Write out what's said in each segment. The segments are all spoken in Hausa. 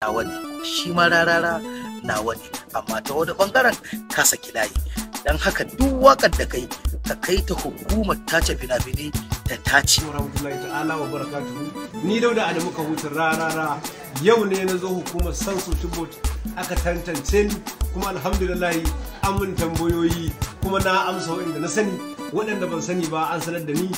Nawa ne shi ma Rarara nawa ne, amma ta wani bangaren ka saki layi. Don haka duk wakar da kai, ka kai ta hukumar tace fina-finai ta tace. Warahmatullahi ta'ala wa barakatuhu. Ni Dauda Adamu Kahutun Rarara, yau ne na zo hukumar Censorship Board aka tantance ni, kuma alhamdulillah an mun tambayoyi kuma na amsa waɗanda na sani, waɗanda ban sani ba an sanar da ni.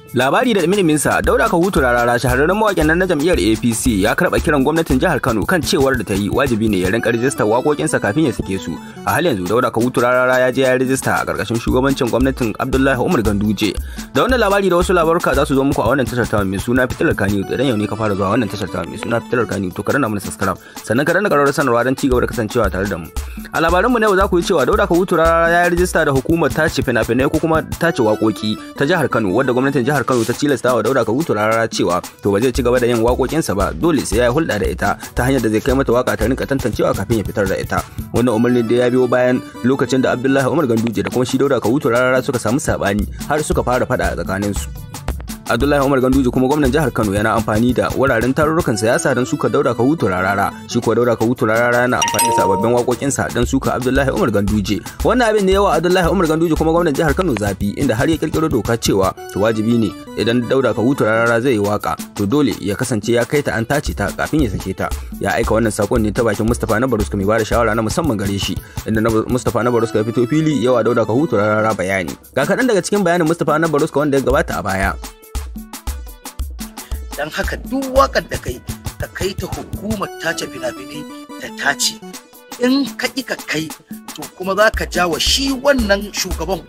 Labari da sa, Dauda Kahutu Rarara, shahararren mawaƙin nan na jam'iyyar APC, ya karɓa kiran gwamnatin jihar Kano kan cewar da ta yi wajibi ne ya rinka rijistar waƙoƙinsa kafin ya sake su. A halin yanzu Dauda Kahutu Rarara ya je ya rijista a ƙarƙashin shugabancin gwamnatin Abdullahi Umar Ganduje. Da wannan labari da wasu labaruka za su zo muku a wannan tashar ta mai suna Fitilar Kani. Idan yau ne ka fara zuwa wannan tashar ta mai suna Fitilar Kani, to ka danna mana subscribe, sannan ka danna ƙararrawar sanarwa don ci gaba da kasancewa tare da mu. A labaranmu na yau za ku yi cewa Dauda Kahutu Rarara ya yi rijista da hukumar tace fina-finai ko kuma tace waƙoƙi ta jihar Kano, wadda gwamnatin jihar Kano ta tilasta wa Dauda Kahutu Rarara cewa to ba zai ci gaba da yin waƙoƙinsa ba, dole sai ya yi hulɗa da ita ta hanyar da zai kai mata waka ta rinka tantancewa kafin ya fitar da ita. Wannan umarnin da ya biyo bayan lokacin da Abdullahi Umar Ganduje da kuma shi Dauda Kahutu Rarara suka samu sabani har suka fara faɗa a tsakaninsu. Abdullahi Umar Ganduje kuma gwamnan jihar Kano yana amfani da wuraren tarurrukan siyasa don suka Dauda Kahutu Rarara. Shi kuwa Dauda Kahutu Rarara yana amfani da sababbin waƙoƙinsa don suka Abdullahi Umar Ganduje. Wannan abin ne yawa Abdullahi Umar Ganduje kuma gwamnan jihar Kano zafi, inda har ya kirkiro doka cewa to wajibi ne idan Dauda Kahutu Rarara zai yi waka, to dole ya kasance ya kai ta an tace ta kafin ya sake ta. Ya aika wannan sakon ne ta bakin Mustapha na Baruska, mai bada shawara na musamman gare shi, inda Mustapha na Baruska ya fito fili yawa Dauda Kahutu Rarara bayani. Ga kaɗan daga cikin bayanin Mustapha na Baruska wanda ya gabata a baya. Don haka duk wakar da kai, ka kai ta hukumar tace fina-finai ta tace. In ka ƙi ka kai, to kuma za ka jawa shi wannan shugaban.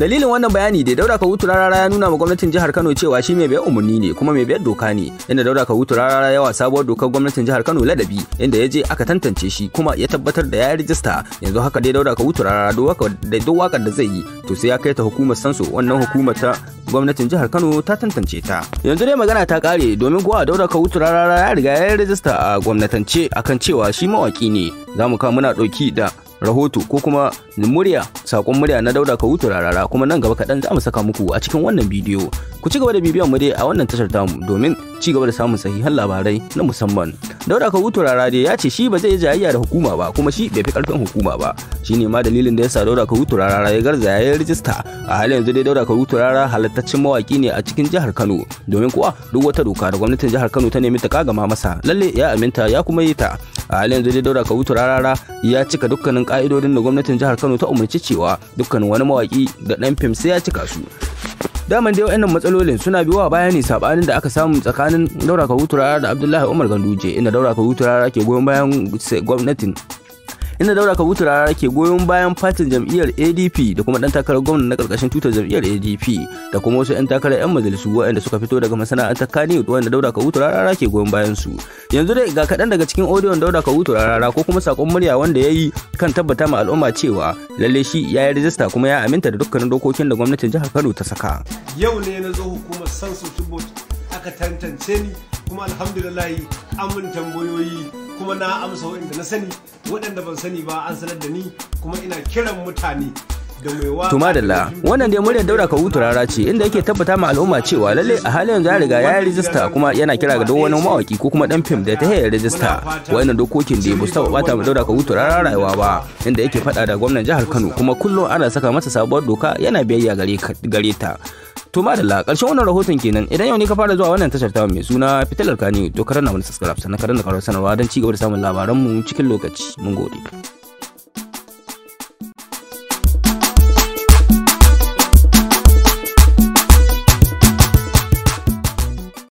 Dalilin wannan bayani da Dauda Kahutu Rarara ya nuna wa gwamnatin jihar Kano cewa shi mai biyar umarni ne kuma mai biyar doka ne, inda Dauda Kahutu Rarara yawa sabuwar dokar gwamnatin jihar Kano ladabi, inda ya je aka tantance shi kuma ya tabbatar da ya yi rijista. Yanzu haka dai Dauda Kahutu Rarara duk wakar da zai yi, to sai ya kai ta hukumar Sanso, wannan hukumar ta gwamnatin jihar Kano, ta tantance ta. Yanzu dai magana ta kare, domin kuwa Dauda Kahutu Rarara ya riga ya yi rijista a gwamnatance akan cewa shi mawaki ne. Za mu kawo muna ɗauki da rahoto ko kuma murya, sakon murya na Dauda Kahutu Rarara, kuma nan gaba kaɗan za mu saka muku a cikin wannan bidiyo. Ku ci gaba da bibiyan mu dai a wannan tashar tamu domin ci gaba da samun sahihan labarai na musamman. Dauda Kahutu Rarara dai ya ce shi ba zai yi jayayya da hukuma ba, kuma shi bai fi karfin hukuma ba. Shine ma dalilin da yasa Dauda Kahutu Rarara ya garzaya ya rijista. A halin yanzu dai Dauda Kahutu Rarara halattaccen mawaki ne a cikin jihar Kano, domin kuwa duk wata doka da gwamnatin jihar Kano ta nemi ta kagama masa, lalle ya aminta ya kuma yi ta. A halin yanzu dai Dauda Kahutu Rarara ya cika dukkanin ka'idodin da gwamnatin jihar Kano ta umarci cewa dukkanin wani mawaki da dan fim sai ya cika su. Daman dai waɗannan matsalolin suna biyowa baya ne sabanin da aka samu tsakanin Daura Kahutu Rarara da Abdullahi Umar Ganduje, inda Daura Kahutu Rarara ke goyon bayan gwamnatin, inda Daura Kahutu Rarara ke goyon bayan fatin jam'iyyar ADP da kuma dan takarar gwamna na karkashin tutar jam'iyyar ADP, da kuma wasu 'yan takarar 'yan majalisu waɗanda suka fito daga masana'antar Kano wanda Daura Kahutu Rarara ke goyon bayan su. Yanzu dai ga kaɗan daga cikin audion Dauda Kahutu Rarara ko kuma sakon murya wanda ya yi kan tabbata ma al'umma cewa lalle shi ya yi rijista kuma ya aminta da dukkanin dokokin da gwamnatin jihar Kano ta saka. Yau ne na zo hukumar Censorship Board aka tantance ni, kuma alhamdulillah an mun tambayoyi kuma na amsa waɗanda na sani, waɗanda ban sani ba an sanar da ni, kuma ina kiran mutane. To madalla, wannan dai muryar Dauda Kahutu Rarara ce, inda yake tabbata ma al'umma cewa lalle a halin yanzu ya riga ya yi rijista, kuma yana kira ga duk wani mawaki ko kuma dan fim da ta yi rijista. Wannan dokokin da ba su taɓa bata ma Dauda Kahutu Rarara rayuwa ba, inda yake faɗa da gwamnan jihar Kano, kuma kullum ana saka masa sabuwar doka yana biyayya gare ta. To madalla, ƙarshen wannan rahoton kenan. Idan yau ne ka fara zuwa wannan tashar ta mai suna Fitilar Kani, to ka danna wani subscribe, sannan ka danna karar sanarwa don ci gaba da samun labaranmu cikin lokaci. Mun gode.